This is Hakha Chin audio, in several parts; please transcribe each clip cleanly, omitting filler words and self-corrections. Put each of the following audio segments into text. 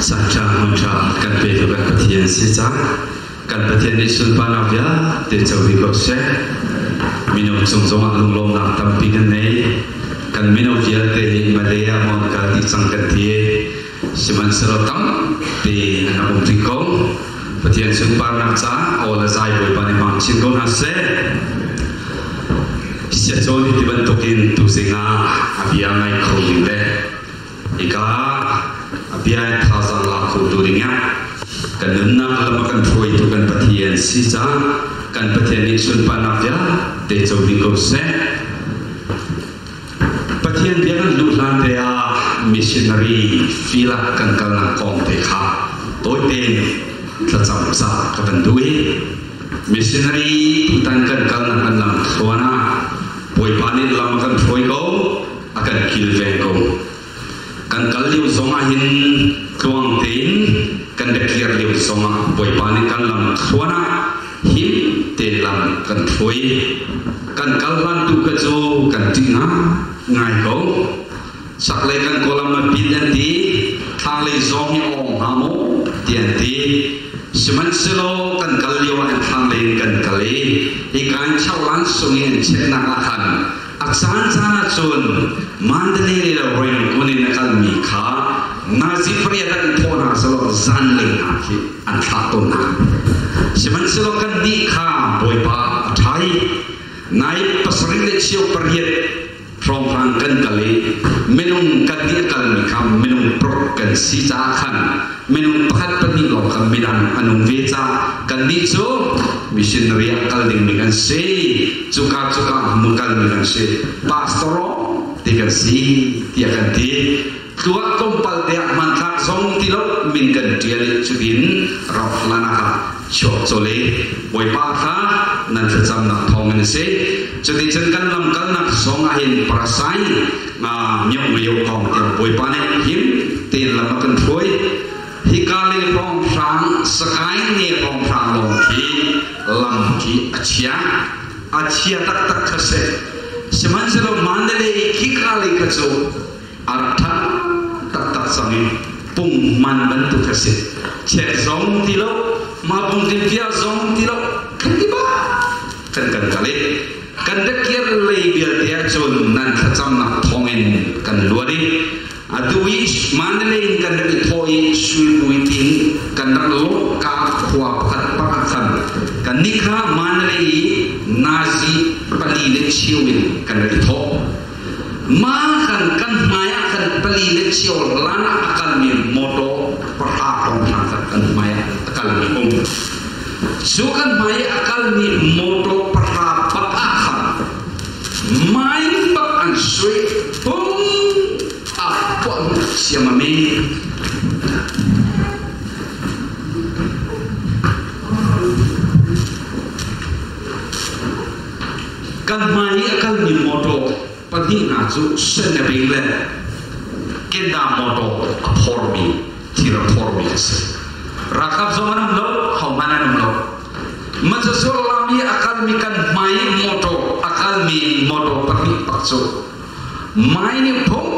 Caan hmun ṭha kan petu kan Pathian si cang. Kan Pathian nih sunparnak vialte co dih ko seh. Minung cung zongah lunglawmnak tampi kan nei. Kan mino vialte nih Malay ah maw an kal dih cang kan ti. Sihmanhsehlaw tampi an rak um rih ko. Pathian sunparnak caah aw le zai Bawipa nih hmang chin ko hna seh. Siacawn hi ti bantukin tuzing ah a bia ngai kho ding le hika a bia in thazaang lak khotu dingah kan nunnak lam a kan hruaitu kan Pathian si caah kan Pathian nih sunparnak vialte co ding ko seh. Pathian bia kan duh hlan te ah missionary field kan kalnak kong te kha tawite thlacam ca ka van duh i missionary tutan kan kalnak kan lam thluan ah Bawipa nih lam a kan hruai ko, a kan kilveng ko. Kan kal lio zong ah hin tluang tein kan ra kir lio zong ah Bawipa nih kan lam thluan ah him te lam kan hruai. Kan kal hlan tu kha cu kan ṭih ngai ko. Chaklei kan kawlam a pit an ti, thlanglei zong hi a awng hnga maw ti an ti. Sihmanhsehlaw kan kal lio ah thlanglei in kan kal i hika in choklan sung i an cheknak ah khan a caancaan ahcun Mandalay le Rangoon in a kalmi kha nazi pariat an thawh hna selaw zanlei hna khi an thlah tawn hna. Sihmanhsehlaw kannih kha Bawipa a ṭha i nai pasarih le cheu pariat hrawnghrang kan kal i minung kan nih a kalmi kha minung prok kan si caah khan minung pakhat pahnih lawng kha midang an um ve caah kannih cu missionary ah kal dingmi kan si. Cuka cuka mu kalmi kan si. Pastor ti kan si tiah kan ti. Tlua tlawmpal te ah hmanthlak zong ti lo min kan ṭial i cutin rak lanak ah chuak cawle Bawipa kha nan thlacamnak thawng in a si. Cuticun kan lamkalnak zong ah hin parasai mioh mio kong tiang Bawipa nih him tein lam a kan hruai. Hika le hrawnghrang Sakai ne hrawnghrang lawng khi lam khi a chia. A chia taktak kha si. Sihmanhsehlaw Mandalay khika lei kha cu a rak ṭha taktak cang i punghman bantuk a si. Chek zong ti lo, mah pungtin zong ti lo, kan ti ba kan kan kal i kan rak lei vialte ahcun nan thlacamnak thawngin kan luat i atu i Mandalay in kan rak i thawh i Suipui tin kan rak lawhka khua pakhat pakhat khan kan nih kha Mandalay i nazi pali le cheu in kan rak i thawh. Mah kan kan hmai ah khan pali le cheu lan ah a kalmi motor pahra hrawnghrang khan kan hmai ah a kalmi um. Cu kan hmai i a kalmi motor pahra bak ah khan mai bak an sui pum a puah siam a mi. Kan hmai i a kalmi motor pahnih hna cu Senabing le Kenda motor a phormi thir a phormi a si. Ralkap zong an um lo, hohmanh an um lo. Macasul lam i a kalmi kan hmai motor a kalmi motor pahnih pak cu mai nih phung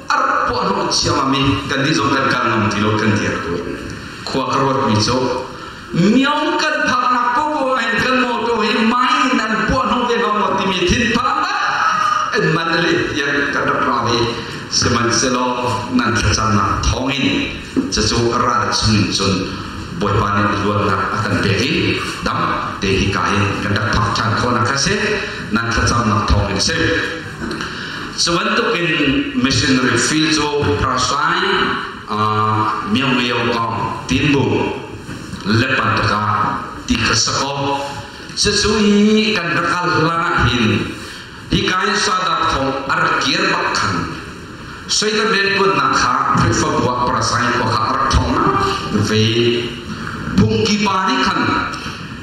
a rak puah hnawh ciammam i kan nih zong kan kal ngam ti lo kan dir ko. Khua ka ruatmi cu Myo kan phaknak popo ah hin kan motor hi mai in an puah hnawh ve hnga maw timi thinphang in man le tiang kan rak ra i sihmanhsehlaw nan thlacamnak thawngin cucu ral chungin cun Bawipa nih luatnak a kan pek i dam te hi ka hin kan rak phak ṭhan khawhnak kha si nan thlacamnak thawngin si. Cu bantukin missionary field cu Prasai Myo Myo kong Tinbung Lepantaka ti kha sakaw cucu hi kan rak kal hlan ah hin hika in sadak thong a rak kir bak khan Satan riantuannak kha Khrihfabu ah parasai khua kha a rak thong ve phungki pa nih khan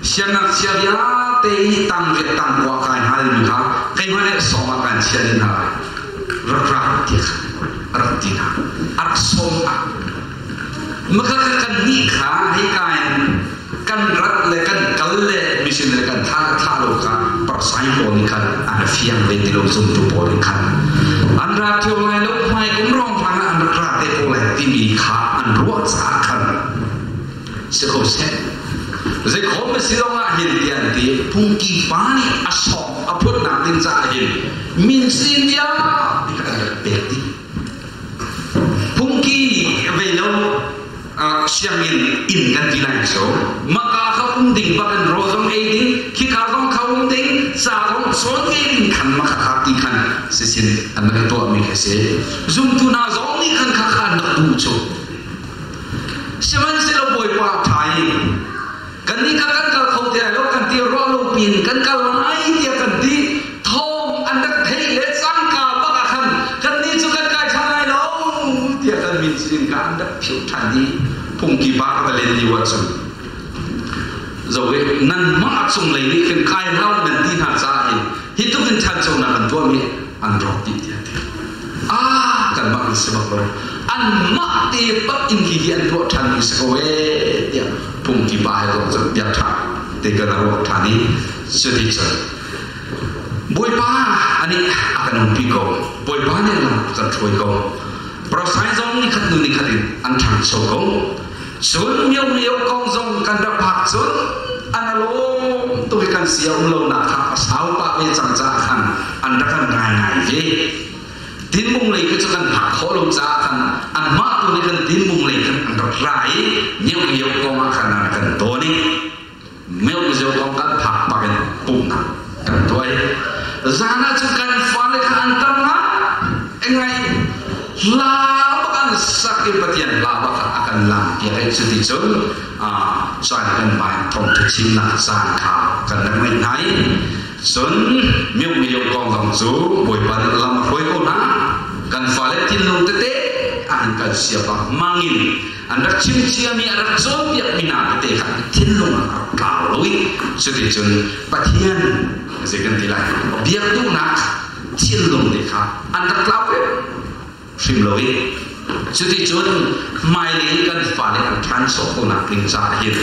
siangngakchia vialte i tang riat tang kua kai hna mi kha keimah nih sawm ah kan chia ding hna lai rak ra ti kha rak ti hna a rak sawm ah Maka kan nih kha hika in kan rat le kan kal le mission le kan tha tha lo kha parasai pawl nih khan an fiang ve ti lo zumtu pawl nih khan an ra thio lai lo hmai kum rong thang ah an rak ra te ko lai timi. timi kha an ruah caah khan si ko seh. Zeikhom a si zongah hin tiah an ti. Phungki pa nih a sawng a phutnak ding caah hin min sin vialte kha an rak pek dih. Phungki ve lo sianginn inn kan ti lai so maka kha um ding bak in rawl zong ei ding khika zong kha um ding ca zong cawn ve ding khan maka kha ti khan sisin an rak tuah mi kha si. Zumtu hna zong nih khan kha kha an rak duh cu. Sihmanhsehlaw Bawipa ṭha i kannih kha kan kal kho ti lai lo kan ti, ruah lo piin kan kal lai tiah kan ti. Thawng an rak theih le cangka bak ah khan kannih cu kan kai ṭhan lai lo tiah kan min sin kha an rak philh ṭhan i phungki pa ka va len lio ahcun, zo i nanmah cunglei nih khin kai hau nan ti hna caah hin hi tluk in ṭhanchonak an tuahmi an rawk dih tiah ti. Ah, kanmah kan si bak lo, anmah te bak in hi hi an tuah ṭhan mi si ko ee tiah phungki pa he zong cun bia ṭha te kan ruak ṭhan i cuti cun Bawipa anih a kan umpi ko. Bawipa nih lam a kan hruai ko. Prosai zong nikhat hnu nikhat in an ṭhangcho ko. Cun mio mio kong zong kan rak phak cun an alawm tuk i kan sia um lonak kha a sau pah ve cang caah khan an rak kan ngai ngai ve. Tinmung lei khi cu kan phak khawh lo caah khan anmah tu nih kan tinmung lei khan an rak ra i mio mio kong ah khan an kan tawn i mio mio kong kan phak bak in pumhnak kan tuah i zan ah cun kan fale kha an tam ngai hla bak an sak i Pathian hla bak a kan lam piak i cuti cun caan kan mai thawngtha chimnak caan kha kan rak ngeih hna i cun mio mio kong zong cu Bawipa nih lam a hruai ko hna. Kan fale thinlung tete ah hin kan sia bak mangin an rak chim ciami, a rak cawnpiakmi hna tete kha thinlung ah a rak tlau lo i cuticun Pathian zei kan ti lai biak duhnak thinlung te kha an rak tlau hrim lo i cuticun hmailei kan fale an ṭhancho khawhnak ding caah hin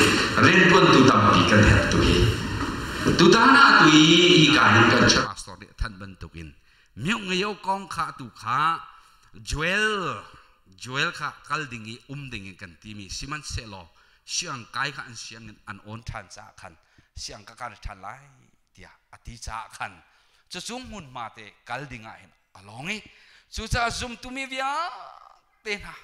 rianṭuantu tampi kan herh tu hi. Tutan ah tu i hika hin kan pastor nih a thanh bantukin mioh ngeo kong kha tu kha Joel Joel kha kal ding i um ding in kan timi sihmanhsehlaw siang kai kha an sianginn an awn ṭhan caah khan siang ka kal ṭhan lai tiah a ti caah khan cucu hmunhma te kal ding ah hin a lawng i cucaah zumtumi vialte hna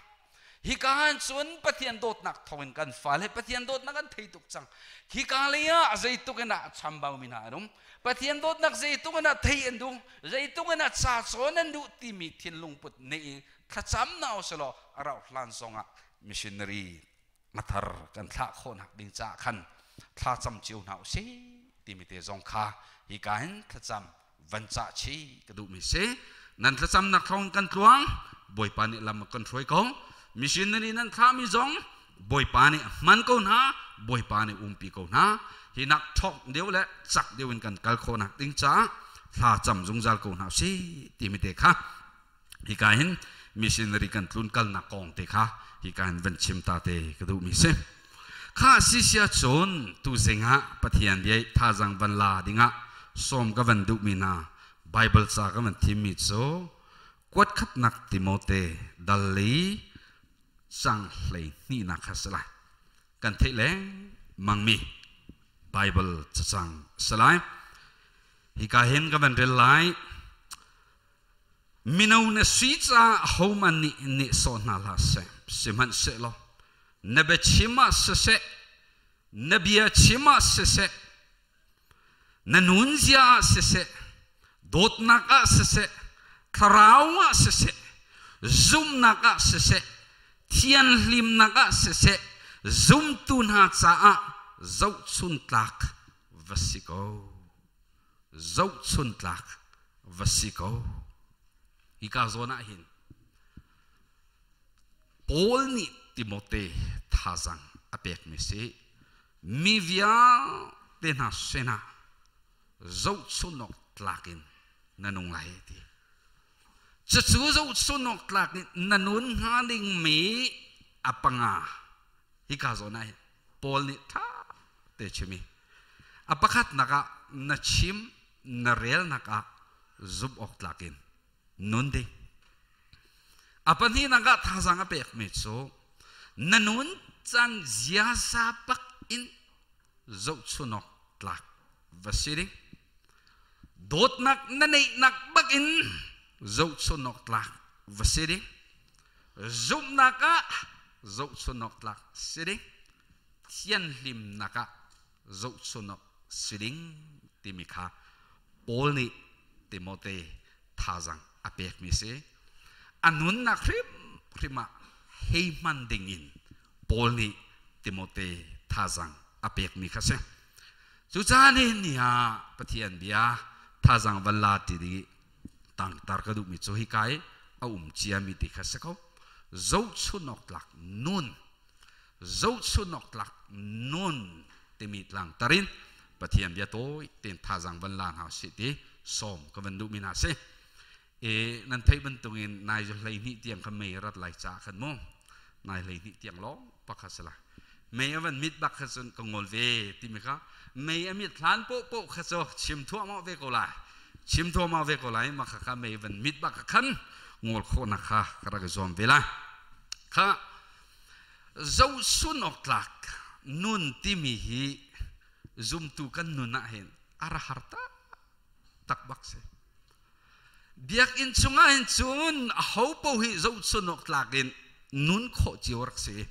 hika han cun Pathian dawtnak thawngin kan fale Pathian dawtnak an thei tuk cang. Hika lei ah zeituk in ah chambau mi hna an um, Pathian dawtnak zeituk in ah thei an duh, zeituk in ah ca cawn an duh timi thinlung put nei thlacam na usalaw a rauh hlan zongah missionary a thar kan thlah khawhnak ding caah khan thlacam cio hna usih timi te zong kha hika hin thlacam van cah chi ka duhmi si. Nan thlacamnak thawng kan tluang, Bawipa nih lam a kan hruai ko. Missionary nan thlahmi zong Bawipa nih hman ko hna, Bawipa nih umpi ko hna. Hi nak ṭhawk deuh le cak deuh in kan kal khawhnak ding caah thla cam zungzal ko hna usih timi te kha hika hin missionary kan tlun kalnak kong te kha hika hin van chim ta te ka duhmi si. Kha sisia cun tuzing ah Pathian bia thazang van la dingah sawm ka van duhmi hna Bible ca ka van thimmi cu kuat khatnak Timote dal li cang 12nak kha si lai. Kan theih leng mangmi Bible cacang si lai. Hika hin ka van rel lai. Mino na si caah ahohmanh nih nehsawh hna hlah seh. Sihmanhsehlaw na biachim ah siseh, na bia chim ah siseh, na nunzia ah siseh, dawtnak ah siseh, thlarau ah siseh, zumhnak ah siseh, thianhlimnak ah siseh, zumtu hna caah zohchuntlak va si ko. Zohchuntlak va si ko. Hika zawn ah hin Paul nih Timote thazang a pekmi si. Mi vialte hna sinah zohchun awk tlak in na nung lai ti. Cucu zohchun awk tlak in na nun hnga dingmi a panga hika zawn ah hin Paul nih ṭha te chimi. A pakhatnak ah na chim na relnak ah zumh awk tlak in nun ding. A pahnihnak ah thazaang a pekmi cu na nun can ziaza bak in zohchunawk tlak va si ding. Dawtnak na neihnak bak in zohchunawk tlak va si ding. Zumhnak ah zohchunawk tlak si ding. Thianhlimnak ah zohchunawk si ding timi kha Paul nih Timote thazaang a pekmi si. A nunnak hrimhrim ah hei hman ding in Paul nih Timote thazaang a pekmi kha si. Cucaah nihin ni ah Pathian bia thazaang van la ti ding tangtar ka duhmi cu hika i a um ciami ti kha si ko. Zohchun awk tlak nun, zohchun awk tlak nun timi tlangtar in Pathian bia tawi tein thazaang van la hna usih ti sawm ka van duhmi hna si. E nan theih bantukin nai zu 12 tiang kha mei rat lai ca khan mu nai 12 tiang lawng pakhat si lai mei a van mit bak kha cun ka ngol ve timi kha mei a mit hlan poh poh kha cu chim thuahmah ve ko lai chim thuahmah ve ko lai ma kha kha mei van mit bak kha khan ngol khawhnak kha ka rak i zuam ve lai kha zohsun awk tlak nun timi hi zumtu kan nun ah hin a ra har tak tak bak si Biakinn chungah hin cun aho paoh hi zohchun awk tlak in nun khawh cio rak si.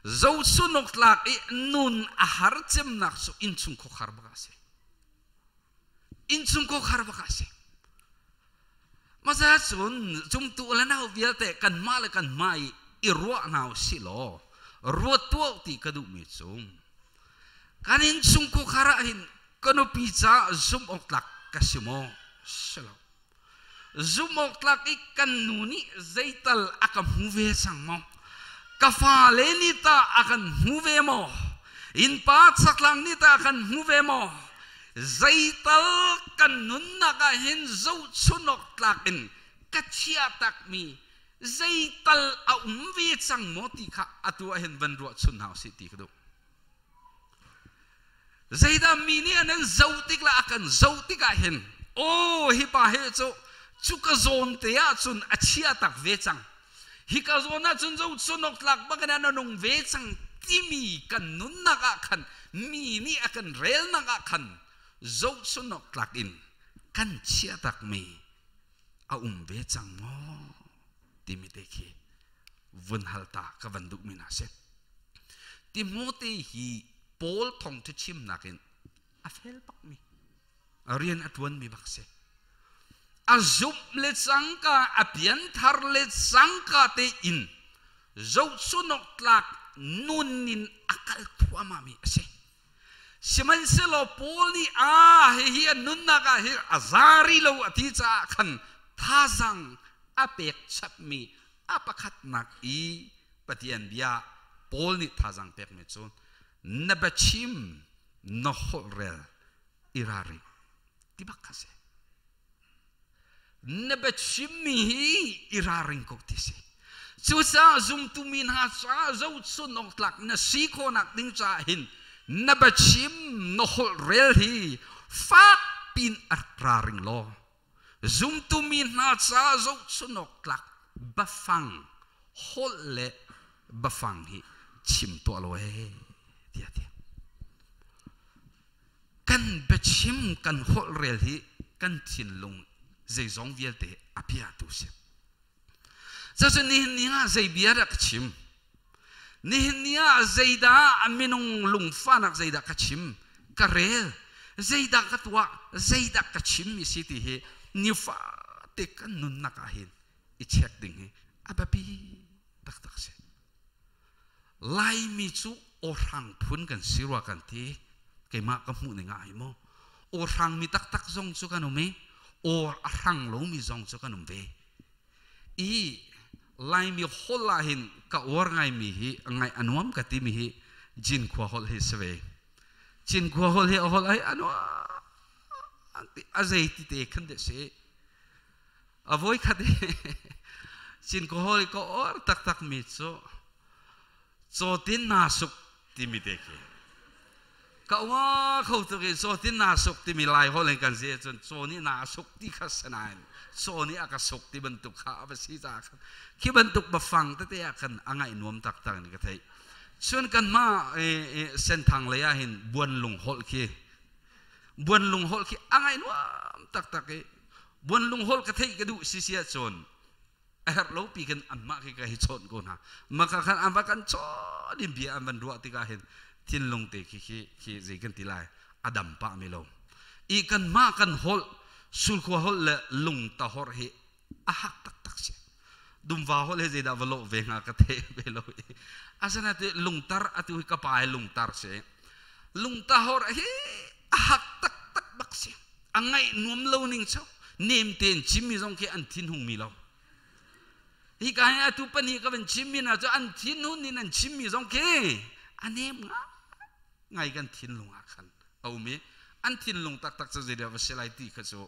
Zohchun awk tlak i nun a har cemnak cu innchung khuakhar bak a si. Innchung khuakhar bak a si. Masa cun zumtu le nau vialte kanmah le kanmah i i ruah hna usih law ruat tuah ti ka duhmi cu kan innchung khuakhar ah hin ka nupi caah zumh awk tlak ka si maw? Si lo. Zumh awk tlak i kan nu nih zeital a ka hmu ve cang maw? Ka fale nih tah a kan hmu ve maw? Innpa chaklang nih tah a kan hmu ve maw? Zeital kan nunnak ah hin zohchun awk tlak in ka chiah takmi zeital a um ve cang maw ti kha atu ah hin van ruah chun hna usih ti ka duh. Zeidah mi nih an an zoh tik le a kan zoh tikah hin aw hi pa hi cu cu ka zawn te ah cun a chia tak ve cang hi ka zawn ah cun zo cunok tlak bak in a nung ve cang timi kan nunnak ah khan mi nih a kan relnak ah khan zohchunok tlak in kan chia tak mi a um ve cang maw timi te khi vun hal ta ka van duh mi hna si. Timote hi Paul thawngṭha chimnak in a fel bakmi rian a ṭuanmi bak si. A zumh le cangka a pianthar le cangka tein zohchunawk tlak nun in a kal thuahmahmi a si. Sihmanhsehlaw Paul nih a hihi a nunnak ah hi a zari lo a ti caah khan thazaang a pek chapmi a pakhatnak i Pathian bia Paul nih thazaang pekmi cu na biachim na holhrel i ralring ti bak kha si. Na biachimmi hi i ralring ko ti si. Cucaah zumtu mi hna caah zohchun awk tlak na si khawhnak ding caah hin na biachim na holhrel hi fak pin a ralring law zumtu mi hna caah zohchun awk tlak biafang holh le biafang hi chim tuah lo ee tiah ti. Kan biachim kan holhrel hi kan thinlung zeizong vialte a piatu si. Cucu nihin ni ah zei bia dah ka chim? Nihin ni ah zeidah minung lungfahnak zeidah ka chim? Ka rel. Zeidah ka tuah? Zeidah ka chim mi si ti hi nifate kan nunnak ah hin i check ding hi a biapi taktak si. Laimi cu awhrang phun kan si rua kan ti. Keimah ka hmuh ning ah hi mu. Awhrang mi taktak zong cu kan um i aw a hrang lomi zong cu kan um ve. I Laimi holh ah hin ka uar ngaimi hi ngaih a nuam ka timi hi Cinkhua holh hi si ve. Cinkhua holh hi a holh ai a nuam a zei ti te khan deh si. A voi khat hi Cinkhua holh ka uar taktak mi cu cawtin naa suk timi te khi. Ka ua kho tuk i caw tin naa suk timi Lai holh in kan si ahcun caw nih naa suk ti kha si nain caw nih a ka suk ti bantuk kha a va si caah khan khi bantuk biafang tete ah khan a ngaih nuam taktak in ka theih. Cun kanmah Senthang lei ah hin buanlung holh khi buanlung holh khi a ngaih nuam taktak i buanlung holh ka theih ka duh si si ahcun a herh lo pi khin anmah khi ka hi chawnh ko hna maka khan an va kan chawn in bia an van ruah tikah hin thinlung te khi khi khi zei kan ti lai a dam pah mi lo i kan mah kan holh sulkhua holh le lung ta hor hi a hak taktak si dumva holh he zeidah va lawh ve hnga ka the ve lo i asana te lungtar atu hi ka pa hi lungtar si lungta hor hi a hak taktak bak si a ngaih nuam lo ning cho nem tein chimmi zong khi an thin hung mi lo hi ka hi atu pani ka van chimmi na cu an thin hun in an chimmi zong khi a nem ngai ngai kan thinlung ah khan a um i an thinlung taktak cu zeidah va si lai ti kha cu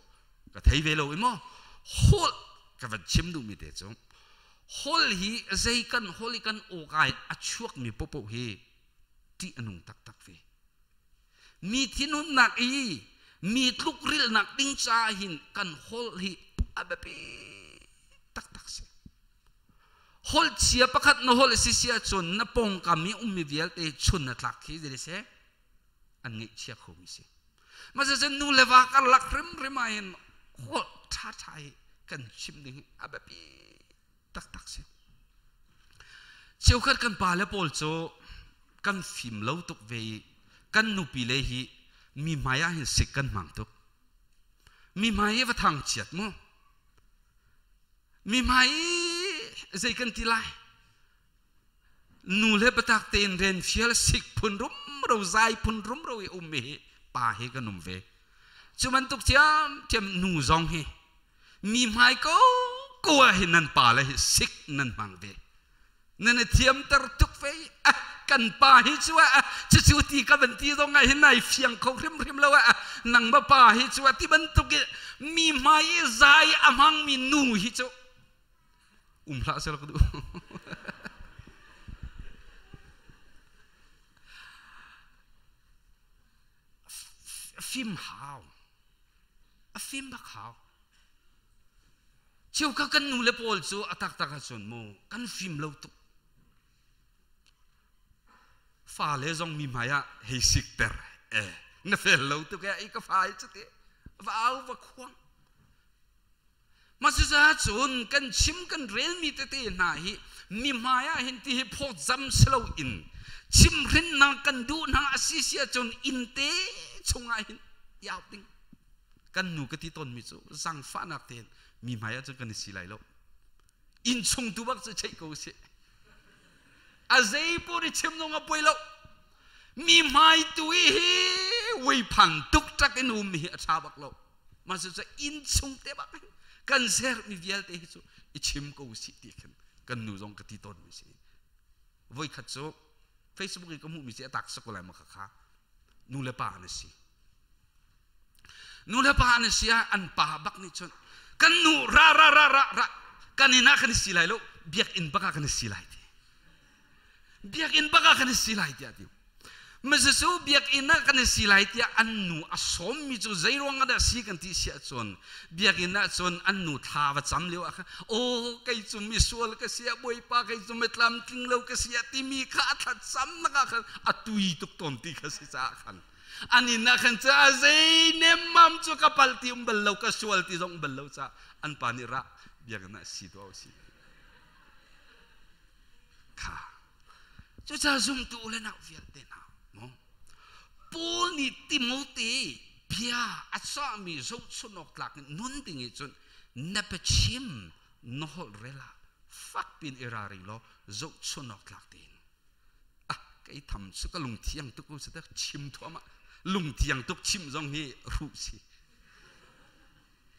ka thei ve lo i maw holh ka van chim duhmi te cu holh hi zei kan holh i kan awkai a chuakmi popoh hi ṭih a nung taktak ve Mi thinhunnak i mi tlukrilhnak ding caah hin kan holh hi a biapi taktak si. Holh chia pakhat na holh si si ahcun na pawngkam i ummi vialte chun na tlak khi zei seh an ngeihchia khomi si. Mah nu le va karlak hrimhrim ah hin holh ṭhaṭha hi kan chim ding hi a biapi taktak si. Cheukhat kan pale pawl cu kan fim lo tuk ve i kan nupi le hi mi hmai ah hin sik kan hmang tuk. Mi hmai i va thang chiat mu. Mi hmai i zei kan ti lai? Nu le biatak tein rian fial sik phun rumro zai phun rumro i um hi pa hi kan um ve. Cu bantuk thiamthiam nu zong hi mi hmai ko ko ah hin nan pa le hi sik nan hmang ve nan i thiamter tuk ve ah kan pa hi cu ah cucu ti ka van ti zong ah hin nai fiang kho hrimhrim lo ah nang ma pa hi cu ah ti bantuk i mi hmai i zai a hmangmi nu hi cu um hlah sel ka duh fim hau A fim bak hau. Cheukhat kan nu le pawl cu a taktak ahcun mu kan fim lo tuk. Fale zong mi hmai ah hei sikter eh na fel lo tuk eh i ka fa hi cuti va au va khuang. Mah cun kan chim kan relmi tete hna hi mi hmai ah hin ti hi phawtzam si loin chimhrinnak kan duh hna a si si ahcun innte chungah hin iau ding kan nu ka ti tawnmi cu zangfahnak tein mi hmai ah cun kan i si lai lo inn chung tu bak cu cheih ko usih a zei pur i chim zong a poi lo mi hmai tu i hi weiphan tuk tak in um hi a tha bak lo mah cu inn chung te bak hin kan sermi vialte hi cu i chim ko usih ti khin kan nu zong ka ti tawn mi si voikhat cu Facebook i ka hmuhmi si a tak sak ko lai ma kha kha nu le pa an si nu le pa an si ah an pa bak nih cun kan nu ra ra ra ra ra kan inn ah kan i si lai lo biakinn bak ah kan i si lai ti Biakinn bak ah kan i si lai tiah ti. Masisu biakinn ah kan i si lai tiah an nu a sawmmi cu zei ruang ah dah si kan ti si ahcun biakinn ah cun an nu thla va cam lio ah khan aw kei cu misual ka si ah bawipa kei cu mitlamtling lo ka si ah timi kha a thlacam nak ah khan a tui tuk tawn ti kha si caah khan an inn ah khan ca zei nemmam cu ka pal ti um bal lo ka sual ti zong bal lo ca an pa nih ra biakinn ah si tuah si Kha. Cucaah zumtu u le nau vialte hna, mu. Paul nih Timote bia a cahmi zohchun awk tlak in nun ding i cun na biachim na holh rel ah fak piin i ralring law zohchun awk tlak tein ah kei tham cu ka lungthiang tuk u si chim thuam ah lungthiang tuk chim zong hi hruh si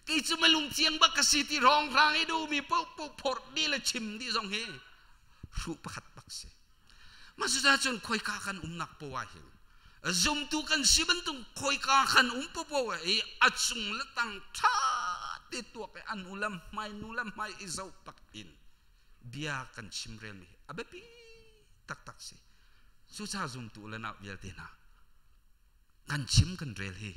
Kei cu malung ciang bak ka si ti hrawnghrang i duhmi paohpaoh phorh dih le chim dih zong hi hruh pakhat bak si. Mah cucaah cun khoika kan umnak poah ah hin zumtu kan si bantuk khoika kan um poah i a cung le tang ṭha te tuak i an u le hmai nu le hmai i zoh bak in bia kan chimrelmi hi a biapi taktak si. Cucaah zumtu le nau vialte hna. Kan chim kan rel hi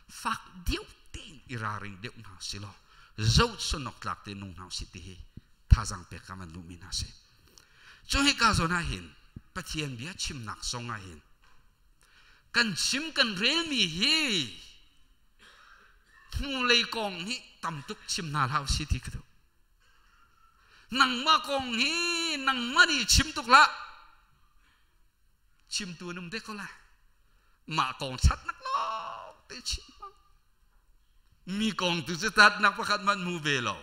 fak deuh tein i ralring deuh hna si law zohchunawk tlak te nung hna usih ti hi thazaang pek ka van duhmi hna si. Cu hika zawn ah hin Pathian bia chimnak zong ah hin kan chim kan relmi hi hnulei kong hi tam tuk chim hna hlah usih ti ka duh. Nangmah kong hi nangmah nih chim tuk hlah. Chimtu an um te ko lai. Mah kong chatnak lawng te chim hmang. Mi kong tu cu tatnak pakhat hmanh hmu ve lo.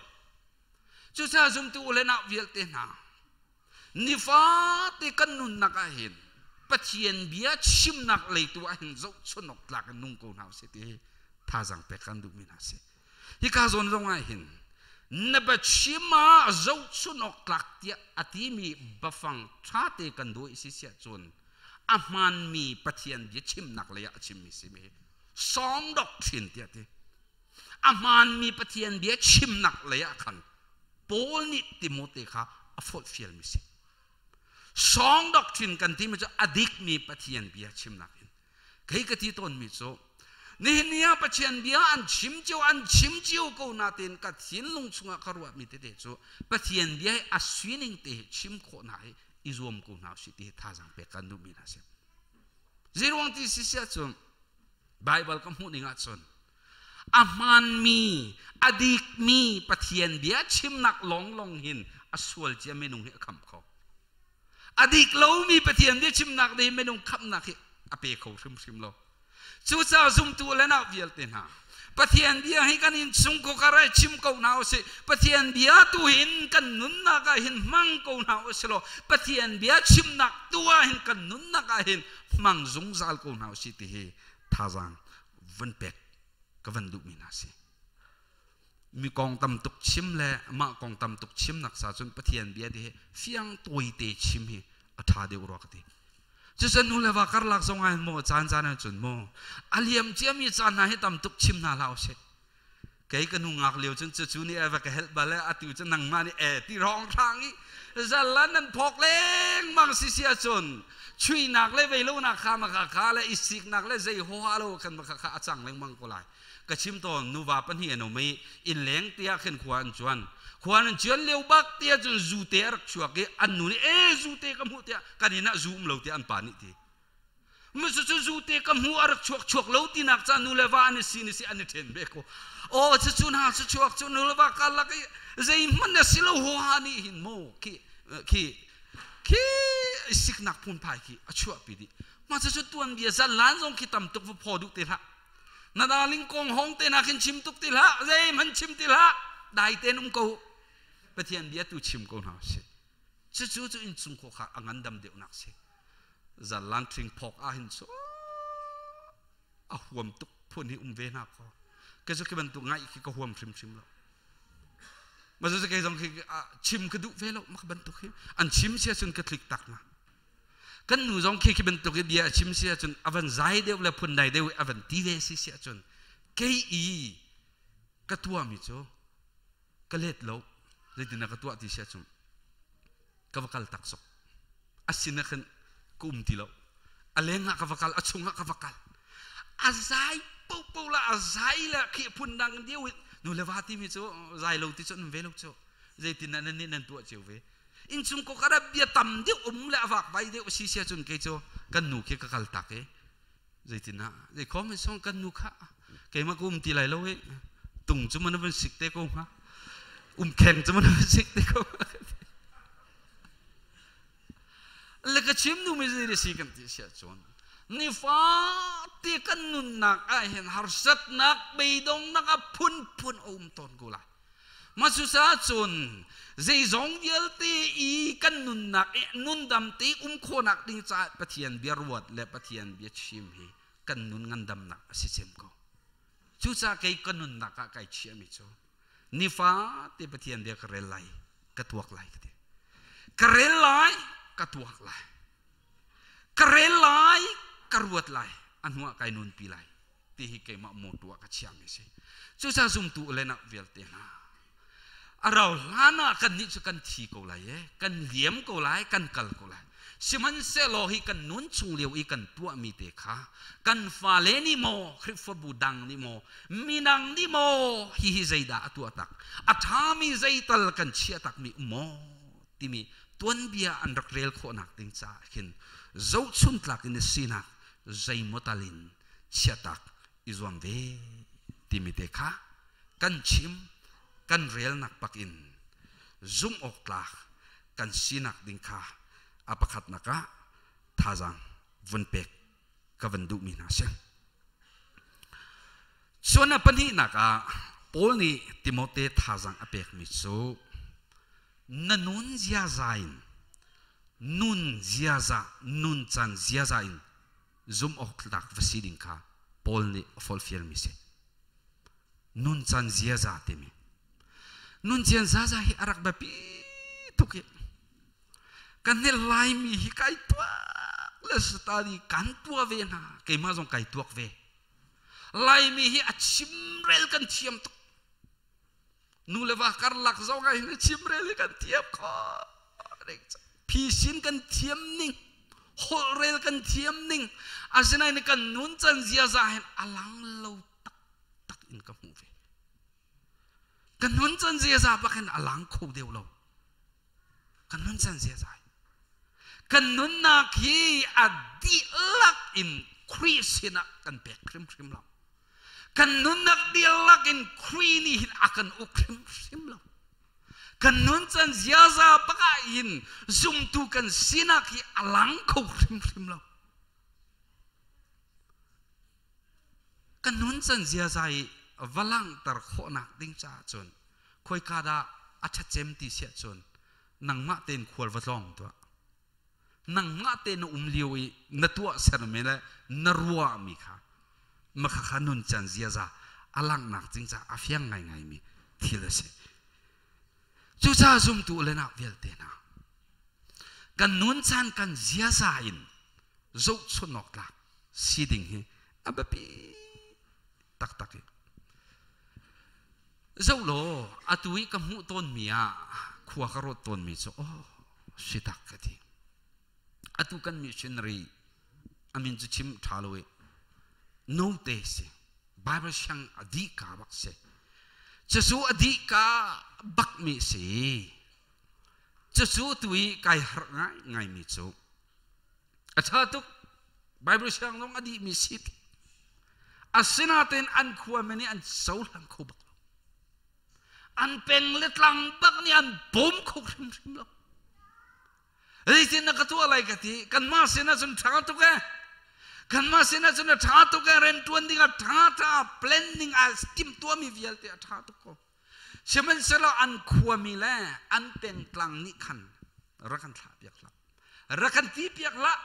Cucaah zumtu u le nau vialte hna, nifate kan nunnak ah hin Pathian bia chimnak lei tu ah hin zohchun awk tlak in nung ko hna usih ti thazaang pek kan duhmi hna si. Hika zawn zong ah hin na biachim ah zohchun awk tlak tiah a timi biafang ṭhate kan duh i si siah cun a hmaanmi Pathian bia chimnak lei ah a chimmi si mi song doctrine tiah ti. A hmaanmi Pathian bia chimnak lei ah khan Paul nih Timote kha a forhfialmi si. Song doctrine kan timi cu a dikmi Pathian bia chimnak in Kei ka ti tawnmi cu nihin ni ah Pathian bia an chim cio an chim cio ko nain ka thinlung chungah ka ruahmi tete cu Pathian bia hi a sining te hi chim khawh hna hi i zuam ko hna usih ti hi thazaang pek kan duhmi hna si. Zeiruang ti si siah cun Baibal ka hmuh ning ahcun a hmaanmi a dikmi Pathian bia chimnak lawnglawng hin a sual cia minung hi a khamh kho. A dik lomi Pathian biachimnak nih minung khamhnak hi a pe kho hrimhrim lo. Cucaah zumtu le nau vialte hna, Pathian bia hi kan innchung khua ah chim ko hna usih. Pathian bia tu hin kan nunnak ah hin hmang ko hna usih law Pathian bia chimnak tu ah hin kan nunnak ah hin hmang zungzal ko hna usih ti hi thazaang van pek ka van duhmi hna si. Mi kong tam tuk chim le mah kong tam tuk chimnak sa cun Pathian bia ti hi fiang tawite chim hi a ṭha deuh rua ka ti. Cucun nu le va karlak zong ah maw caan caan ah cun maw a liam ciami caan hna hi tam tuk chim hna hlah usih. Kei ka nu ngak lio cun cucu nih a va ka helh bal atu cu nangmah nih e ti rong hrang i zalan nan phok lengmang si si ahcun chuihnak le veilonak kha ma kha kha le i siknak le zei huaha lo khan ma kha kha a cang lengmang ko lai. Ka chim tawn nuva pahnih an um i innleng te ah khin khua an cuan. Khua an cuan lio bak te ah cun zute a rak chuak i an nu nih e zute ka hmuh tiah kan inn ah zu um lo tiah an pa nih ti. Musu cu zute ka hmuh a rak chuak chuak lo tinak ca nu le va an i si ni si an i ṭhen ve ko. Aw cucu hna cu chuak cu nu le va karlak i zeihmanh a si lo huaha nih hin maw khi khi khi siknak phunphai khi a chuahpi dih. Mah cucu tuanbia zalan zong khi tam tuk va phaw duh te hlah. Na darling kong hong te na khin chim tuk ti hlah zeihmanh chim ti hlah dai tein um ko Pathian bia tu chim ko hna usih cucu cu innchung khua kha a ngandam deuhnak si zalan thing phok ah hin cu a huam tuk phun hi um ve hna ko ke cu khi bantuk ngaih khi ka huam hrimhrim lo ma cu kei zong khi chim ka duh ve lo mak bantuk hi an chim sia cun ka tlik tak na Kan nu zong khi khi bantuk i bia a chim si ahcun a van zai deuh le phun dai deuh i a van ti ve si si ahcun kei i ka tuahmi cu ka let lo zeitin ka tuah ti si ahcun ka va kal tak zok a sin ah khan ka um ti lo a leng ah ka va kal a chung ah ka va kal a zai popo la a zai la khi phun dang deuh in nu le va timi cu zai lo ti cu an ve lo cu zeitin nan nih nan tuah cio ve Innchung ko kara bia tam deuh um le a vakvai deuh si sia cun kei cu kan nu khi ka kal tak i zeitin ah zei khom song kan nu kha keimah ka um ti lai lo i tung cu man van sik te ko hnga um kheng cu man van sik te ko le ka chim nu mi zei si kan ti sia cun nifa ti kan nunnak ah hin harsatnak beidongnak a phunphun a um tawn ko lai Masusa cun zeizong vialte i kan nunnak i nundam te um khawhnak ding caah Pathian bia ruat le Pathian bia chim hi kan nun ngandamnak a si cem ko. Cucaah kei ka nunnak ah kai chiahmi cu nifate Pathian bia ka rel lai, ka tuak lai ka ti. Ka rel lai, ka tuak lai. Ka rel lai, ka ruat lai, a hnuah kai nunpi lai. Ti hi keimah mawtu ah ka chiahmi a si. Cucaah zumtu u le nau vialte hna, a rau hlan ah kannih cu kan thi ko lai e, kan liam ko lai, kan kal ko lai. Sihmanhsehlaw hi kan nun chung lio i kan tuahmi te kha kan fale nih maw, Khrihfabu dang nih maw, minang nih maw hihi zeidah a tuah tak, a ṭhami zeital kan chiah takmi um maw timi tuanbia an rak rel khawhnak ding caah khin zohchuntlak in a sinak zeimaw tal in chiahtak i zuam ve timi te kha kan chim kan relnak pak in zumh awk tlak kan sinak ding kha a pakhatnak ah thazaang vun pek ka van duhmi hna si. Cun a pahnihnak ah Paul nih Timote thazaang a pekmi cu na nun ziaza in nun ziaza nun can ziaza in zumh awk tlak va si ding kha Paul nih a forhfialmi si. Nun can ziaza timi nun can ziaza hi a rak biapi tuk i kan hne Laimi hi kai tuak le study kan tuah ve hna keimah zong kai tuak ve Laimi hi a chimrel kan thiam tuk nu le va karlak zong ah hin a chimrel hi kan thiam kho phisin kan thiam ning holhrel kan thiam ning asinain kan nun can ziaza hin a lang lo taktak in ka hmuh ve kan nun can ziaza bak hin a lang kho deuh lo kan nun can ziaza kan nunnak hi a dihlak in Khrih sinah kan pek hrimhrim lo kan nunnak dihlak in Khrih nih hin a kan uk hrimhrim lo kan nun can ziaza bak ah hin zumtu kan sinak hi a lang kho hrimhrim lo kan nun can ziaza i va langhter khawhnak ding caah cun khoika dah a ṭhacem ti siah cun nangmah tein khual va tlawng tuah nangmah te na um lio i na tuah sermi le na ruahmi kha makha kha nun can ziaza a langhnak ding caah a fiang ngaingaimi thil a si cucaah zumtu le nak vialte hna kan nun caan kan ziaza in zohchun awk tlak si ding hi a biapi taktak i zoh law atu i ka hmuh tawnmi ah khua ka ruat tawnmi cu oh si tak ka ti atu kan missionary amin cu chim ṭha lo i note si Bible siang a dih ka bak si cucu a dih ka bak mi si cucu tu i kai harh ngai ngai mi cu A ṭha tuk. Bible siang zong a dihmi si. Asinain an khuami nih an cohlang kho bak lo. An peng le tlang bak nih an bawm kho hrimhrim lo. Zeitin na ka tuah lai ka ti. Kanmah sinah cun ṭha tuk ee. Kanmah sinah cun a ṭha tuk ee. Rianṭuan ding a ṭha ṭha planning a timhtuahmi vialte a ṭha tuk ko. Sihmanhsehlaw an khuami le an pengtlang nih khan rak kan thlah piak hlah. Rak kan ti piak hlah.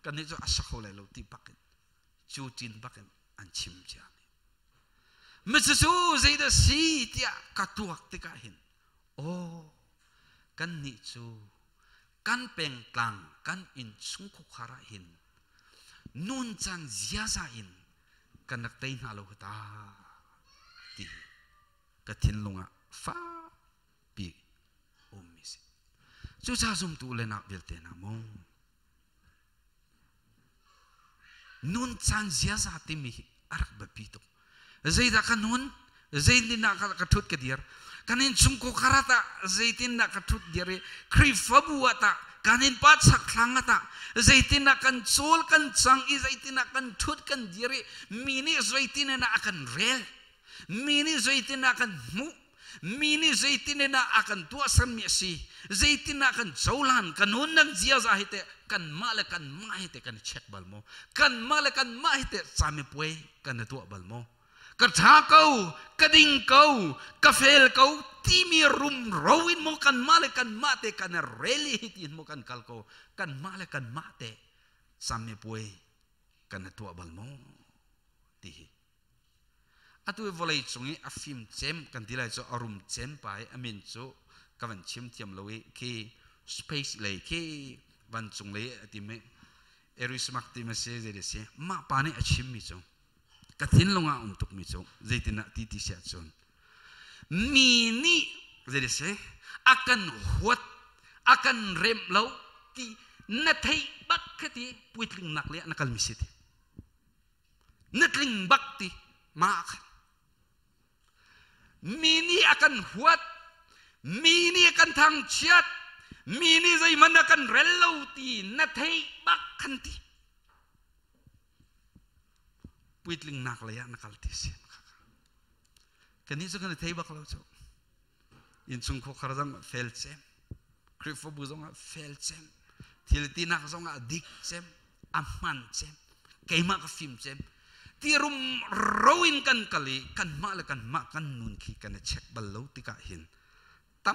Kannih cu a sa kho lai lo ti bak in cu cin bak in an chim cia mi. Micucu zeidah si tiah ka tuak tikah hin aw kannih cu kan pengtlang kan innchung khuakhar ah hin nuncan ziaza in kan rak tei hna lo ta ti ka thinlung ah fakpi ummi si. Cucaah zumtu le nak vialte hna mu nun caan ziaza timi hi a rak biapi tuk. Zeidah ka nun? Zeitindah ka ṭhut ka dir? Kan innchungkhar karat ah zeitindah ka ṭhut dir i Khrihfabu ah tah kan innpa chakthlang ah tah zeitindah kan cawl kan cang i zeitindah kan ṭhut kan dir i mi nih zeitin a kan rel mi nih zeitindah kan hmuh mi nih zeitin in a kan tuahsermi a si zeitin ah kan cohlan kan nunnak ziaza hi teh kanmah le kanmah hi teh kan i check bal maw kanmah le kanmah hi teh camipuai kan i tuah bal maw ka ṭha ko ka ding ko ka fel ko timi rumro in maw kanmah le kanmah te kan i rel i hi tiin maw kan kal ko kanmah le kanmah te camipuai kan i tuah bal maw ti hi Atu i vawlei cung i a fim cem kan ti lai cu a rum cem pa i a min cu ka van chim thiam lo i khi space lei khi vancung lei a ti mi Erismak ti ma si zei si mah pa nih a chim mi cu ka thinlung ah um tuk mi cu zeitin ah ti ti si ahcun mi nih zei si a kan huat a kan remh lo ti. Na theih bak khi ti puitling nak le na kal mi si ti. Na tling bak ti ma khan. Mi nih a kan huat, mi nih a kan thangchiat, mi nih zeihmanh a kan rel lo ti na theih bak khan ti. Puitling nak lei ah na kal ti si. Kannih cu kan i thei bak lo cu. Innchung khuakhar zong ah fel cem. Khrihfabu zong ah fel cem. Thil tinak zong ah dik cem. A hman cem. Keimah ka fim cem. Ti rum ro in kan kal i kanmah le kanmah kan nun khi kan i check bal lo tikah hin tam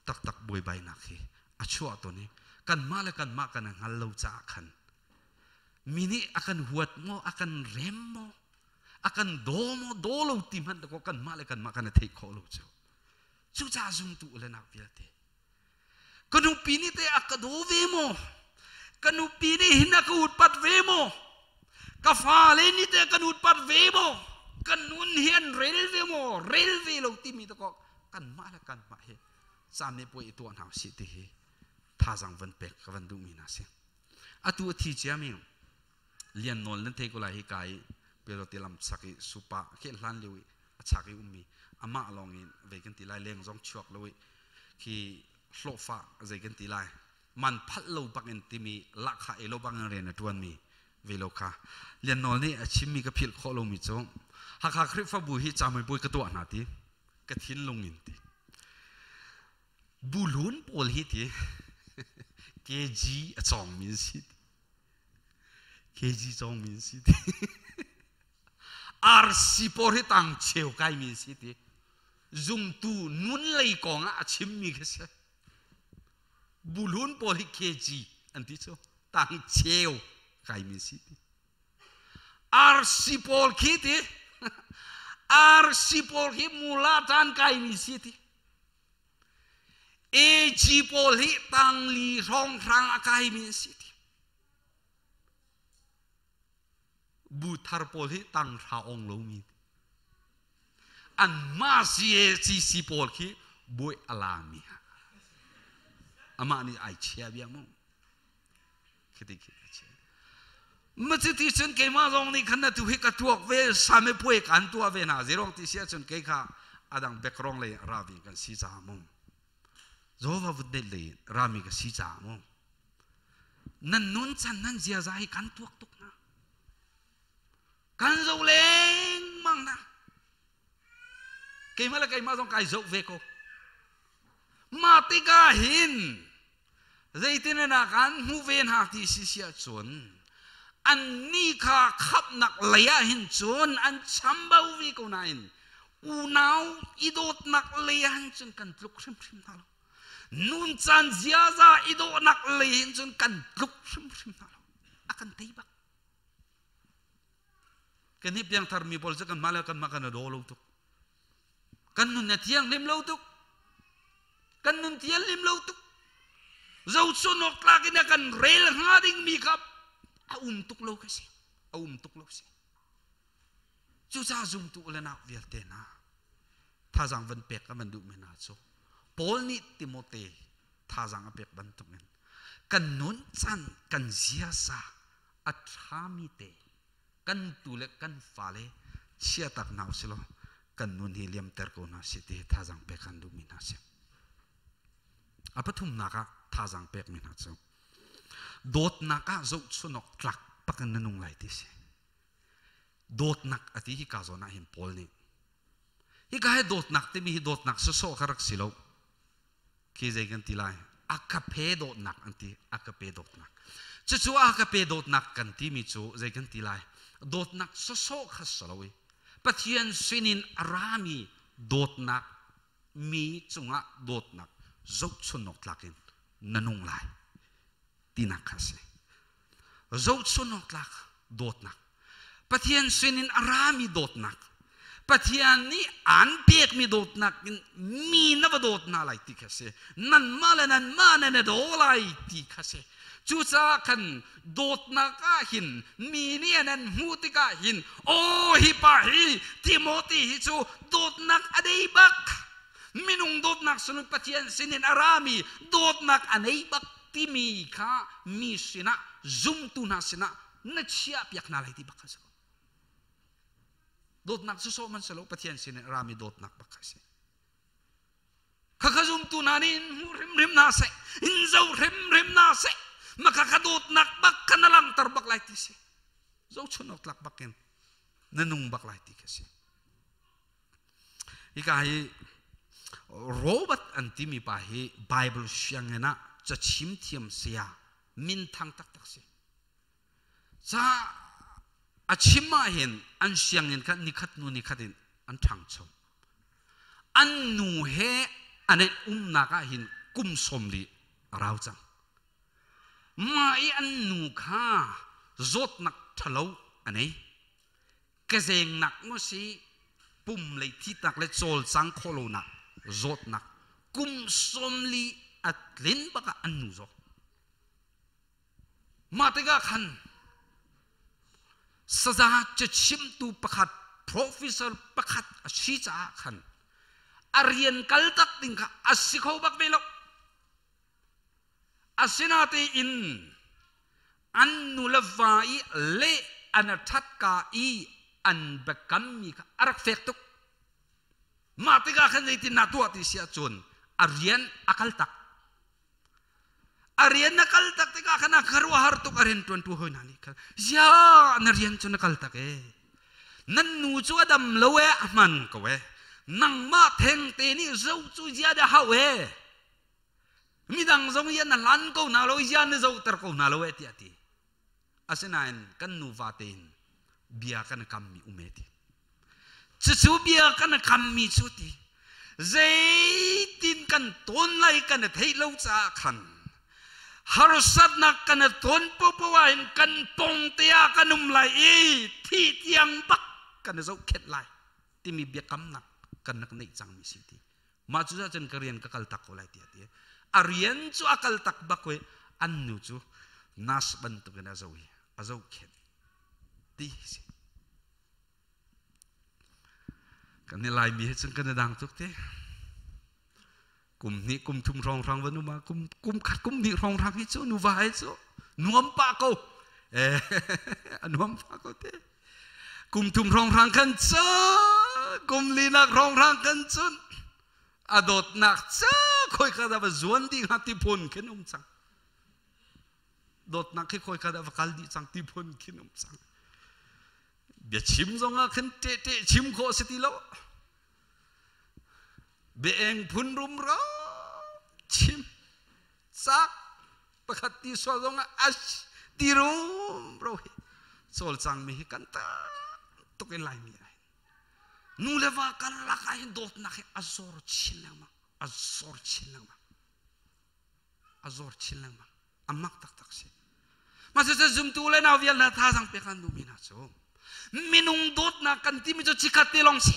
taktak buaibainak hi a chuah tawn i kanmah le kanmah kan i hngal lo caah khan mi nih a kan huat maw a kan rem maw a kan daw maw daw lo ti hmanh dakaw kanmah le kanmah kan i theih khawh lo cu. Cucaah zumtu u le nau vialte, ka nupi nih teh a ka daw ve maw? Ka nupi nih hin a ka utpat ve maw? Ka fale nih teh kan utpat ve maw? Kan nun hi an rel ve maw? Rel ve lo timi dakaw kanmah le kanmah hi caan nih puai i tuah hna usih ti hi thazaang van pek ka van duhmi hna si. Atu a thi ciami Lian Nawl nan thei ko lai hi ka i pero te lam chak i supa khi hlan lio i a chak i ummi amah lawng in vei kan ti lai leng zong chuak lo i khi hlawhfa zei kan ti lai man phalh lo bak in timi lahkhah e lo bang in rian a tuan mi ve lo kha. Lian Nawl nih a chimmi ka philh khawh lomi cu Hakha Khrihfabu hi camuipuai ka tuah hna ti ka thinlung in ti bulun pawl hi ti kg a cawngmi an si. KG cawngmi an si ti. RC pawl hi tang cheu kaimi an si ti. Zumtu nun lei kong ah a chimmi khi si. Bulun pawl hi KG an ti cu. Tang cheu kaimi an si ti. RC pawl khi ti. RC pawl hi mula tan kaimi si ti. AG pawl hi tangli hrawnghrang a kaimi an si ti. Bu thar pawl hi tanghra ong lomi. Anmah CACC pawl khi buai a lami ha. Amah nih ai chia bia mu. Khiti khi a chia. Macuti cun keimah zong nih khan atu hi ka tuak ve same puai kan tuah ve hna zirong ti si ahcun kei kha adang background lei ravi kan si caah mu. Jehovah vut lei rami ka si caah mu. Nan nun chan nan ziaza hi kan tuak tuk hna. Kan zo lengmang hna. Keimah le keimah zong kai zoh ve ko. Mah tikah hin zeitin na kan hmuh ve hna ti si si ahcun annih kha khamhnak lei ah hin cun an chambau ve ko nain unau i dawtnak lei ah hin cun kan tluk hrimhrim hna lo. Nuncan ziaza i dawhnak lei hin cun kan tluk hrimhrim hna lo. A kan tei bak. Kan hi piangthar mi pawl cu kanmah le kanmah kan i daw lo tuk. Kan nun a thianghlim lo tuk. Kan nun thianghlim lo tuk. Zochun awk tlak in a kan rel hnga dingmi kha a um tuk lo ka si. A um tuk lo si. Cucaah zumtu le nak vialte hna thazaang van pek ka van duhmi hna cu Paul nih Timote thazaang a pek bantukin kan nun can kan ziaza a ṭhami te kan tu le kan fale chiatak hna usilaw kan nun hi liamter ko hna sih ti thazaang pek kan duhmi hna si. A pathumnak ah thazaang pekmi hna cu dawtnak ah zohchunawk tlak pak in na nung lai ti si. Dawtnak a ti hi ka zawn ah hin Paul nih hika hi dawtnak timi hi dawtnak sawsawh kha rak si lo. Khi zei kan ti lai? A ka phe dawtnak an ti. A ka pe dawtnak. Cucu a ka pe dawtnak kan timi cu zei kan ti lai? Dawtnak sawsawh kha si lo i Pathian sinin a rami dawtnak mi cungah dawtnak zohchunawk tlak in na nung lai tinak kha a si. Zohchunawk tlak dawtnak. Pathian sinin a rami dawtnak. Pathian nih aan pekmi dawtnak in mi na va dawt hna lai ti kha si. Nanmah le nanmah na na daw lai ti kha si. Cucaah khan dawtnak ah hin mi nih an an hmuh tikah hin aw hi pa hi Timothy hi cu dawtnak a nei bak. Minung dawtnak sunu Pathian sinin a rami dawtnak a nei bak. timi kha mi sinah, zumtu hna sinah na chiah piak hna lai ti bak kha si ko. Dawtnak cu sawh man si lo, Pathian sin in rami dawtnak bak kha si. Khakha zumtu hna nih in hmu hrimhrim hna seh, in zo hrimhrim hna seh, maka kha dawtnak bak kha na langhter bak lai ti si. Zohchun awk tlak bak in na nung bak lai ti kha si. Hika hi Robert an timi pa hi Bible sianginn ah cachim thiam saya minthang taktak si. Ca a chim ah hin an sianginn kha nikhat hnu nikhat in an ṭhangcho. An nu he an i umnak ah hin kum 40 a rau cang. Mah i an nu kha zawtnak ṭhalo a nei. Kezengnak maw si, pum lei thitnak le cawlcang khawh lonak zawtnak kum 40 a tlin bak ah an nu zaw. Mah tikah khan saza cachimtu pakhat, professor pakhat a si caah khan a rian kal tak ding kha a si kho bak ve lo. Asinatein an nu le va i leh an a ṭhat ka i an biakammi kha a rak fek tuk. Mah tikah khan zeitin dah tuah ti si ahcun a rian a kal tak. A rian na kal tak tikah khan a khuaruahhar tuk. A rian ṭuantu hawi hna nih khan, "Ziah, na rian cu na kal tak ee? Nan nu cu a dam lo ee, a hman ko ee. Nangmah thengte nih zo cu ziah dah hau ee? Midang zong hi na hlan ko hna lo, ziah na zohter ko hna lo ee," tiah a ti. Asinain kan nuva tein bia kan kammi um e ti. Cucu bia kan kammi cu ti zeitin kan tawn lai kan i theih lo caah khan harsatnak kan i tawn popo ah hin kan pong te ah kan um lai i thi tiang bak kan i zohkhenh lai timi biakamnak kan rak neih cangmi si ti. Mah cu cun ka rian ka kal tak ko lai tiah ti. A rian cu a kal tak bak i an nu cu nas bantukin a zo i a zohkhenh ti si. Kan i Laimi he cun kan i dang tuk te. Kum hnih kum thum hrawng hrang va numa kum kum khat kum hnih hrawng hrang hi cu nuva hi cu nuam pah ko. Eh, a nuam pah ko te. Kum thum hrawnghrang khan cun, kum linak hrawnghrang khan cun a dawtnak ca khoi ka dah va zuan dih hnga ti phun khin um cang. Dawtnak khi khoi ka dah va kal dih cang ti phun khin um cang. Biachim zong ah khin ṭeh ṭeh chim khawh si ti lo. Biaeng phun rumro chim cak pakhat ti sual zong ah ash ti rumro hi cawlcangmi hi kan tam tuk in Laimi ah hin nu le va karlak ah hin dawtnak hi a zor chin lengmang, a zor chin lengmang, a zor chin lengmang. A mak taktak si. Mah cucu zumtu le nau vial hna thazaang pek an duhmi hna cu minung dawtnak kan timi cu chikhat te lawng si.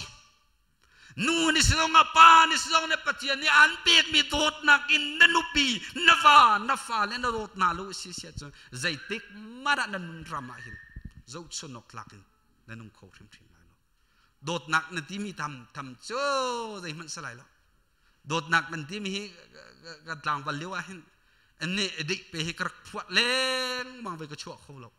Nu nih si zongah, pa nih si zong nih Pathian nih an pekmi dawtnak in na nupi, na va, na fale na dawt hna lo si si ahcun zeitik hmanh ah na nun ram ah hin zohchun awk tlak in na nung kho hrimhrim lai lo. Dawtnak na timi tham tham cu zeihmanh si lai lo. Dawtnak kan timi hi kan tlangval lio ah hin nih edik pe hi ka rak phuah lengmang ve, ka chuah kho lo.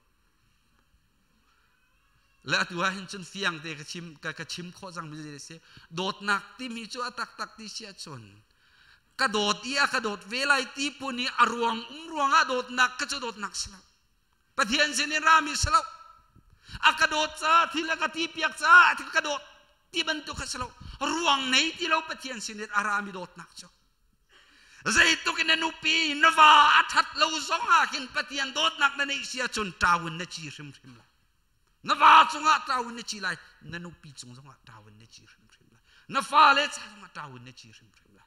Le atu ah hin cun fiang te ka chim ka chim khawh cang mi si. Dawtnak timi cu a taktak ti si ahcun ka dawt i a ka dawt ve lai ti pun i a ruang um ruangah dawtnak ka cu dawtnak si lo. Pathian sin in rami si lo. A ka dawt ca thil a ka ti piak ca ka dawt ti bantuk kha si lo. Ruang nei ti lo Pathian sin in a rami dawtnak cu zeituk in na nupi, na va a that lo zong ah khin Pathian dawtnak na neih si ahcun ṭau in na ci hrimhrim lai. Na va cungah ṭau in na ci lai, na nupi cung zongah ṭau in na ci hrimhrim lai, na fale ca zongah ṭau in na ci hrimhrim lai.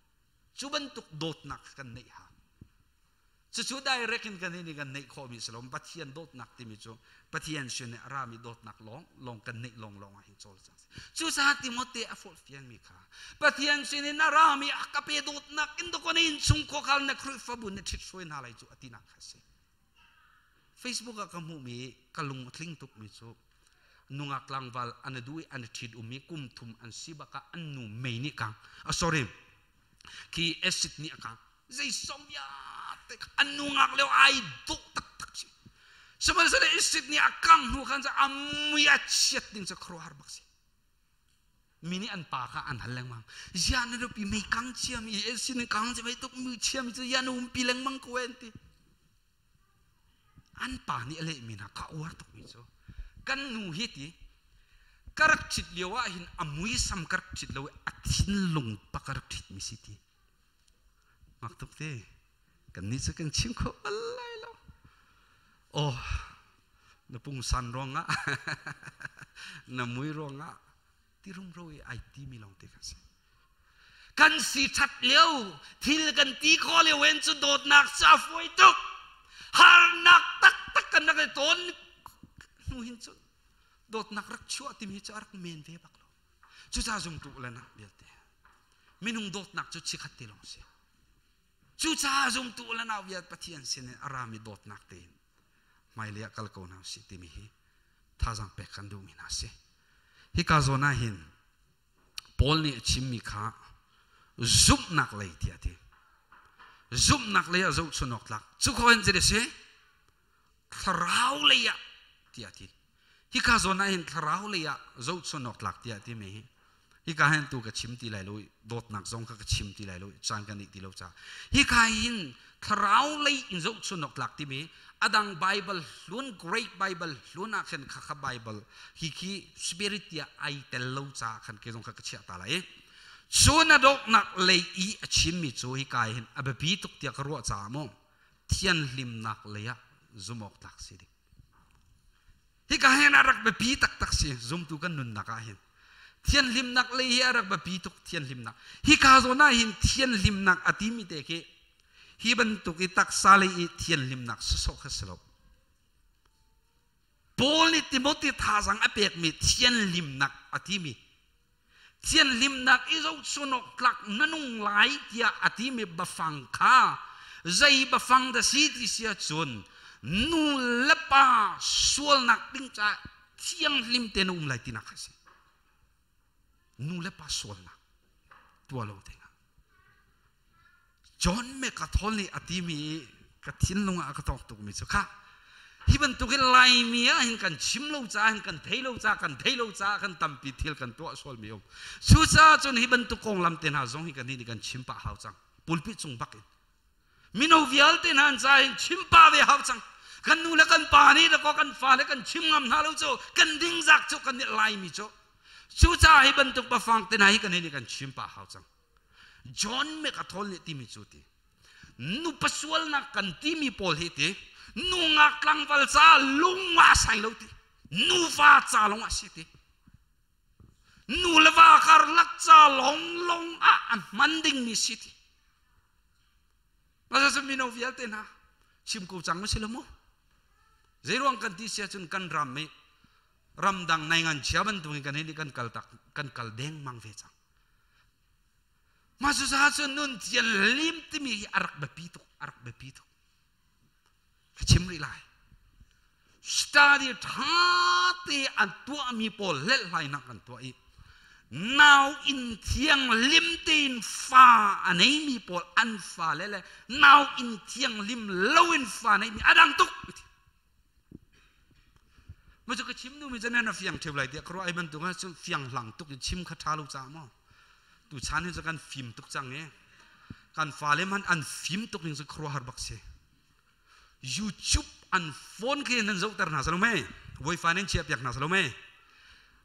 Cu bantuk dawtnak kan neih ha. Cucu direct in kan nih kan neih khawhmi si lo. Pathian dawtnak timi cu Pathian sin i a rami dawtnak lawng lawng kan neih lawng lawng ah hin cawlcang si. Cucaah Timote a forhfialmi kha Pathian sin in a rami a ka pe dawtnak in dawkaw na innchung khuakhal na Khrihfabu na ṭhit hruai hna lai cu a tinak kha a si. Facebook ah ka hmuhmi ka lung a tling tukmi cu nungak tlangval an i duh i an i ṭhit um i kum thum an si bak ah an nu mei nih kang, sorry, khi acid nih a kang. Zeizong vialte. te an nu ngak lio ai dawh taktak si. Sihmanhsehlaw acid nih a kang hnu khan a mui a chiat ding cu khuaruahhar bak si. Mi nih an pa kha an hal lengmang. Ziah na nupi mei kang chiami acid nih kang mei tuk mui chiami cu ziah na umpi lengmang ko an ti. An pa nih a lehmi hna ka uar tukmi cu kan nu hi ti ka rak ṭhit lio ah hin a muisam ka rak ṭhit lo i a thinlung pa ka rak ṭhitmi si ti. Mak tuk te. Kannih cu kan chim kho bal lai lo. Oh, na pungsan ruangah na mui ruangah ti rumro i ai timi lawng te kan si. Kan si ṭhat lio thil kan ti khawh lio en cu dawtnak cu a fawi tuk. Harnak taktak kan rak i tawn hnu hin cun dawtnak rak chuah timi cu a rak men ve bak lo. Cucaah zumtu le nak vialte minung dawtnak cu chikhat te lawng si. Cucaah zumtu le nau vial Pathian sin in a rami dawtnak tein hmailei ah kal ko hna usih timi hi thazaang pek kan duhmi hna si. Hika zawn ah hin Paul nih a chimmi kha zumhnak lei tiah a ti. Zumhnak lei ah zohchun awk tlak. Cu kho hin zei a si? Thlarau lei ah tiah a ti. Hika zawn ah hin thlarau lei ah zohchun awk tlak tiah a timi hi hika hin tu ka chim ti lai lo i dawtnak zong kha ka chim ti lai lo i caan kan nih ti lo caah hika hin thlarau lei in zohchun awk tlak timi adang Bible hlun Great Bible hlun ah khin kha kha Bible hi khi spirit tiah ai tel lo caah khan ke zong kha ka chiah ta lai i cu na dawtnak lei i a chimmi cu hika hin a biapi tuk tiah ka ruah caah maw thianhlimnak lei ah zumh awk tlak si ding Hika hin a rak biapi taktak si zumtu kan nunnak ah hin. Thianhlimnak lei hi a rak biapi tuk thianhlimnak. Hika zawn ah hin thianhlimnak a timi te khi hi bantuk i taksa lei i thianhlimnak sawsawh kha si lo. Paul nih Timothy thazang a pekmi thianhlimnak a timi thianhlimnak i zohchunawk tlak na nung lai tiah a timi bafang kha zei bafang dah si ti si ahcun nu le pa sualnak ding caah thianghlim te na um lai tinak kha a si. Nu le pa sualnak tuah lo dingah. John MacArthur nih a timi ka thinlung ah a ka tawk tukmi cu kha hi bantukin Laimi ah hin kan chim lo caah hin kan thei lo caah kan thei lo caah kan tampi thil kan tuah sualmi um. Cucaah cun hi bantuk konglam te hna zong hi kan nih kan chim pah hau cang. Pulpit cung bak in. Mino vialte hna an caah hin chim pah ve hau cang. Kan nu le kan pa nih dakaw kan fale kan chim ngam hna lo cu kan dingzak cu kan nih Laimi cu. Cucaah hi bantuk bafang te hna hi kan nih kan chim pah hau cang. John MacArthur nih timi cu ti nupa sualnak kan timi pawl hi ti nungak tlangval ca lung ah sai lo ti nuva ca lawng ah si ti nu le va karlak ca lawng lawng ah a hman dingmi si ti Masa mino vialte hna chim ko cang si lo mu zeiruang kan ti sia cun kan ram i ramdang nai ngan chia bantukin kan hi kan kal tak kan kal deng mang ve cang Mah cucaah cun nun thianhlim timi hi a rak biapi tuk, a rak biapi tuk. Ka chim rih lai. Study ṭha te an tuahmi pawl hlelhlainak an tuah i nau inn thianghlim tein fa a neimi pawl an fale le nau inn thianghlim loin fa neimi a dang tuk. Mah cu ka chim duhmi cu nan a fiang ṭheu lai tiah ka ruah ai bantuk ah cun fiang hlang tuk in chim kha ṭha lo caah maw tuchan hi cu kan fim tuk cang i kan fale hmanh an fim tuk ning cu khuaruahhar bak si. YouTube an phone khi nan zohter hna salo mei wifi nan chiah piak hna salo mei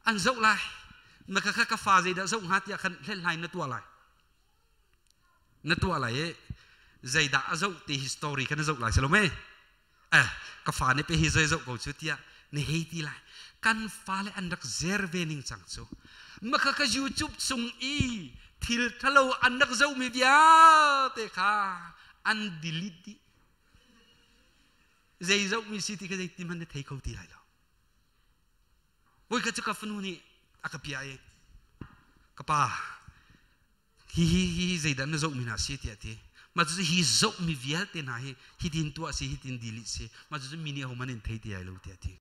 an zoh lai na ka ka fa zeidah zoh hnga tiah khan hlethlai na tuah lai na tuah lai i zeidah a zoh ti hi story kha na zoh lai salo mei eh ka fa nih pe hi zei zoh ko cu tiah na hei ti lai kan fale an rak zer ve ning cang cu maka ka YouTube chung i thil thalo an rak zohmi vialte kha an delete dih zei zohmi si ti kha zei ti hmanh na thei kho ti lai lo Voikhat cu ka fanu nih a ka piah i ka pa hi hi hi zeidah na zohmi hna si tiah a ti. Mah cucu hi zohmi vialte hna hi hitin tuah si hitin delete si mah cucu mi nih ahohmanh in thei ti lai lo tiah a ti.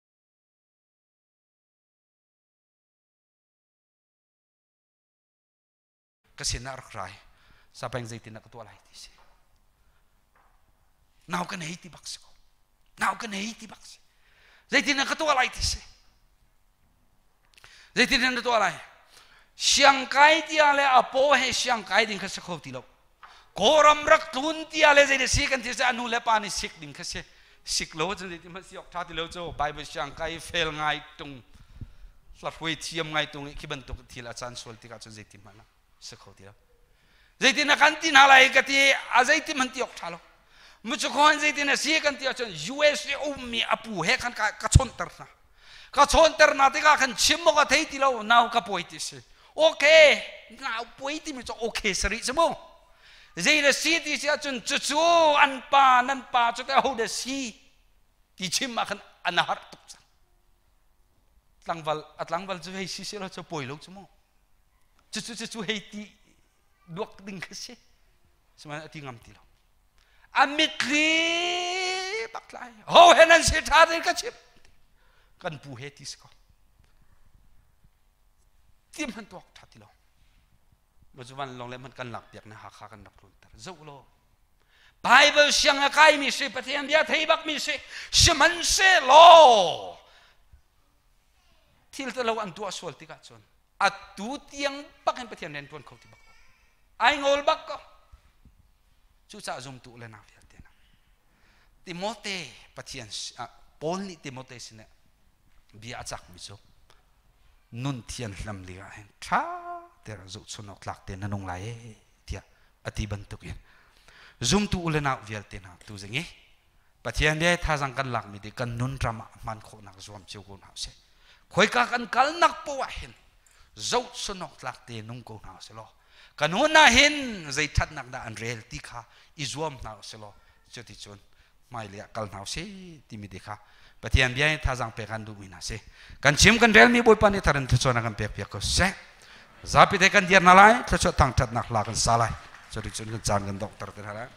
Ka sinah rak rai. Sapeng zeitin dah ka tuah lai ti si. Nau ka nei ti bak si ko. Nau ka nei ti bak si. Zeitin na ka tuah lai ti si. Zeitin na tuah lai? Siangkai tia le a paw he siangkai ding kha si kho ti lo. Kawlram rak tlun tia le zei si kan ti si anu le pa nih sik ding kha si. Sik lo cun zeitin hmanh si awk ṭha ti lo cu Bible siangkai fel ngai tung hlahrui thiam ngai tung i khi bantuk thil a caan sual tikah cun zeitin hmanh si kho ti lo. Zeitin na kan ti hna lai ka ti a zeitin hmanh ti awk ṭha lo. Mucukhawn zeitin a si kan ti ahcun USA ummi a pu he khan ka chawnhter hna. Ka chawnhter hna tikah khan chim awk a thei ti lo nau ka pawi ti si. Okay, nau pawi timi cu okay sarih cu mu. Zei le si ti si ahcun cucu an pa nan pa cu te ho de si ti chim ah khan an har tuk cang. Tlangval a tlangval cu hei si si lo cu pawi lo cu mu. Cucu cucu hei ti duak ding kha si. Sihmanhsehlaw a ti ngam ti lo. A mitthli bak tlai. Ho he nan si ṭha te ka chim. Kan pu he ti si ko. Ti hman tuak ṭha ti lo. Macu van long le hman kan lak piak na Hakha kan rak tlun ter. Zoh law. Bible siang a kaimi si Pathian bia thei bak mi si sihmanhsehlaw thil te lo an tuah sual tikah cun atu tiang bak in Pathian rian ṭuan kho ti bak lo ai ngol bak ko cucaah zumtu le nau vialte na Timote Pathian Paul nih Timote sinah bia a cakmi cu nun thian hlam li ah hin ṭha te zohchun awk tlak te na nung lai e tiah a ti bantukin zumtu u le nau vialte hna tu zing i Pathian bia thazang kan lakmi te kan nun ram ah hman khawhnak zuam cio ko hna usih. Khoika kan kalnak poah ah hin zohchunawk tlak te nung ko hna usih law kan nun ah hin zei ṭhatnak dah an rel ti kha i zuam hna usih law cuticun hmailei ah kal hna usih timi te kha Pathian bia in thazang pek an duhmi hna si. Kan chim kan relmi Bawipa nih tharin thluachuah kan pek piak ko seh. Zapi te kan dir hna lai, thluachuah thangṭhatnak hla kan sa lai. Cuticun kan caan kan donghter te hna lai.